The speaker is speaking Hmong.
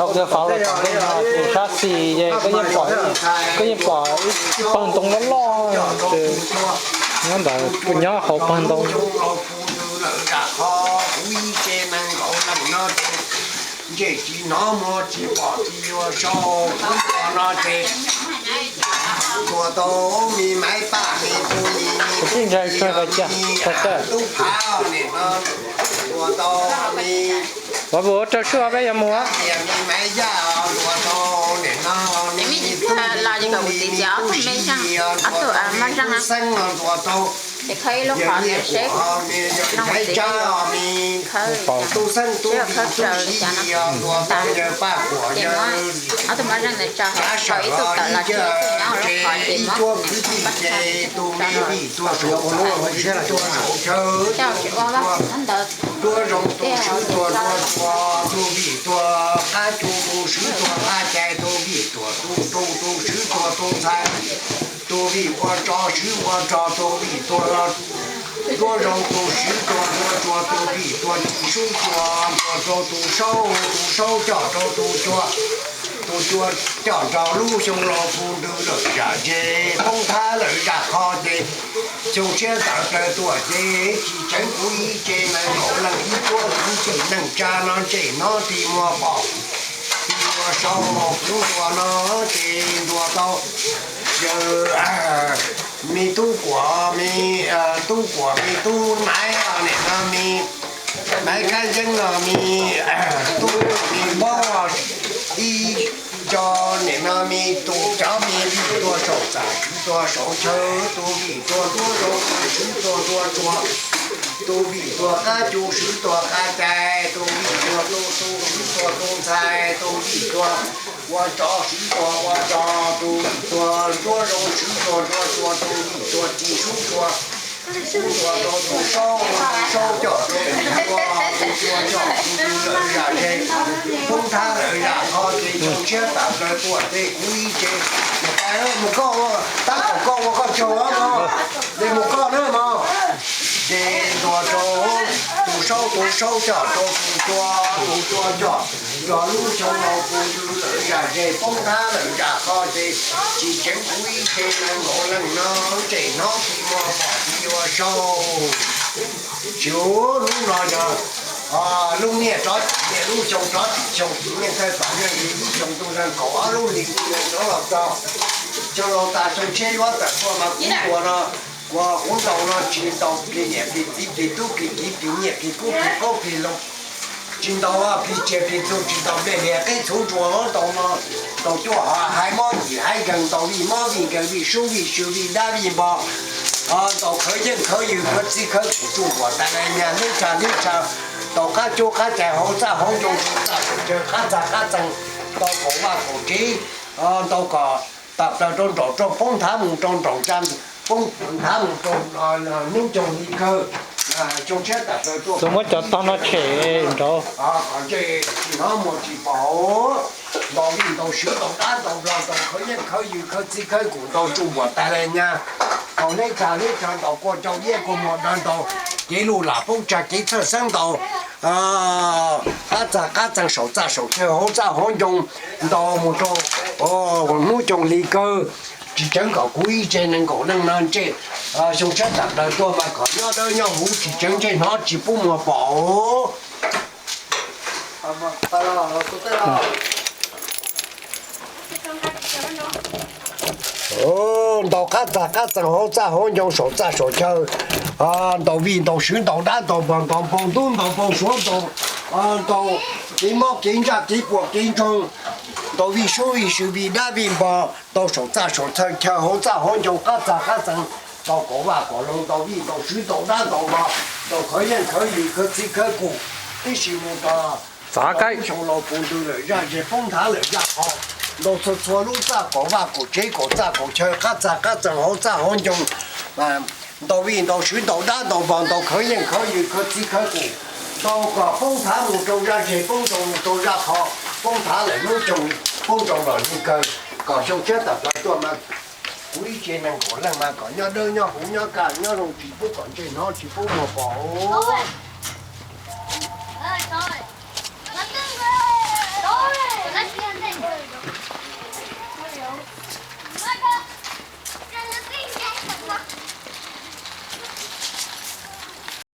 Dhau kiag fav los tom ntej no ces sab xis ces koj yeej pom, koj yeej pom ib pawg ntoo loj loj ces nyob ntawd, nyob hauv pawg ntoo. Ntsej tsis hnov muag tsis pom tsis yuav sau, kuv ua no ces tuaj tau me maiv paj me tub me me tub me tub phav nim no tuaj tau me, ua rau sub peb yuav mus me maiv yaj tuaj tau nim no me tub me tub me me tub si tuaj tau tub xeeb tuaj tau, yawg Liaj Kuam me yawg Nchaiv Tsab me tub xeeb tub me tub si tuaj tau yawg Paj Kuam yawg Tsav Sawm ib tug ces ib cuab kwv tij ces tus me vim tuaj saum, tuaj saum chaw, tuaj, tuaj zoo tus swb tuaj tuaj tuaj, tus vim tuaj qab cu tus swb tuaj qab cai, tus vim tuaj tu tus swb tuaj tu ntxhais, tus vim ua tso swb ua tso, tus vim tuaj, tuaj zoo tus swb tuaj tuaj tuaj, tus vim tuaj ci sub tuaj tuaj rau tus saub, tus saub coj rau tus cua, tus cua coj rau lub xyoo los kuv ntws lawm zam ze, poob thab lawm zam qho ces xyoo siab tawm plaws tuaj ces tsis tseev kuv ib ce nees nkaum leej ib cuab kwv tij neej tsa no ntsej hnov tig muag pom tig ua sau kuv ua no ces ntuas tau yawg me tub Kuam me, tub Kuam me tub Maiv nim no me, Maiv Kab Yeeb no me, tub me Npaub ib co nim no me tus cov me vim tuaj saum txam swb tuaj saum chaw, tus vim tuaj tuaj rau tus swb tuaj tuaj tuaj, Tus vij tuag qab cu swv tuag qab cai, tus vij tuag tu tu swv tuag tu ntxhais, tus vij tuag ua tsov swv tuag ua tsov, tus vij tuag ntsuab zoo swv tuag ntsuab tsua, tus vij tuag ris swv tuag swv tuag rau tus saub, tus saub coj rau tus tsua, tus tsua coj tus lawm zam ze, poob thab lawm zam qho ces tsoo tshiab tawm plaws tuaj ces kuv ib ce, mus koj ua, tab tom koj ua koj tsaug os mog, ces mus koj na mog. Ces ntuas rau tus saub, tus saub coj rau tus tsua, tus tsua coj, yog lub xyoo no kuv lawm zam ze poob thab lawm zam qho ces tsis tseev kuv ib ce nees nkaum leej no, ntsej hnob tsis muaj pom tsis yuav saud. Tsis hnub no yog lub niaj tsob tsis niaj, lub xyoo tsob tsis xyoo, tsis niaj thawj tom yeej li lub xyoo ntuj nag kaum ob lub hlis rov los txog. Xyoo laus tas xyoo tshiab yuav tawm tuaj mas kuv ntuas no, kuv ntaus no tsis ntaus plig niam plig txiv plig tub plig kiv plig nyiaj plig kub plig qaub plig loo, tsis ntaus plig tsiaj plig txhu, tsis ntaus nplej hlias qeb txhuv ntsua, ntaus no ntaus cuaj haiv mob yim haiv nkeeg, ntaus vij mob vij nkeeg vij sub vij sw vij dab vij npo, ntaus khawv yeej khawv yws khawv txij khawv kum tsuj npuam tas li nyag hlwb tshaj hlwb tshaj, ntaus qab cub qab cais hauv txaj hauv ncoo txaj tsaus chaw qab txag qab txees, ntaus kaum vaj kaum tsev, ntaus kom tawm plaws rau nraum rooj poob nthav mus rau nraum ntsa, poob nthav mus rau hnub ncoog hli kawg, xyoo tshiab tawm plaws tuaj. Tus muab cov tog no tshem nraud. Kom ntsej tsis hnov muag tsis pom, ntaus vij ntaus swv ntaus dab ntaus nplog ntaus khawv yeej khawv yws khawv txij khawv kum ntaus tsuj npuam tas li nyag, ntaus hlwb tshaj hlwb tshaj ntaus kua cau iab kua muag dawv ntaus kev luj lam poob tsag kev txhawj xeeb ntaus qab txag qab txees saum txaj saum chaw hauv txaj hauv ncoo, ntaus mus rau hnub ncoog hli kawg, tsis tseev kom kuv ib ce nees nkaum leej no ntsej xyoo tshiab tawm plaws tuaj mas kom nyob dawb nyob huv tsis tseev ntsej hnov tsis pub muag pom. Ntaus qab txag qab txees hauv txaj hauv ncoo saum txaj saum chaw, ntaus vij ntaus swv ntaus dab ntaus nplog ntaus npau ntub ntaus npau suav ntaus, ntaus kev mob kev ntsaj kev puam kev ntsoog, ntaus vij sub vij sw vij dab vij npo, ntaus saum txaj saum chaw hauv txaj hauv ncoo qab txag qab txees, ntaus kom vaj kom loog ntaus vij ntaus swv ntaus dab ntaus nplog, ntaus khawv yeej khawv yws khawv txij khawv kum, tib si mus rau xyoo laus kuv ntws lawm zaj ze poob nthav lawm zaj qho, ntaus txhua txhua lub txaj kom vaj kom tsev kom txaj kom chaw qab txag qab txees hauv txaj hauv ncoo, ntaus vij ntaus swv ntaus dab ntaus nplog ntaus khawv yeej khawv yws khawv txij khawv kum, ntaus kom poob nthav mus rau zaj ze poob ntaus mus rau zaj qho, poob nthav lawm hnub ncoog poob ntaus lawm hli kawg, kom xyoo tshiab tawm plaws tuaj mas kuv ib ce nees nkaum leej mas kom nyob dawb nyob huv nyob kaj nyob zoo tsis pub kom ntsej hnov tsis pub muag pom.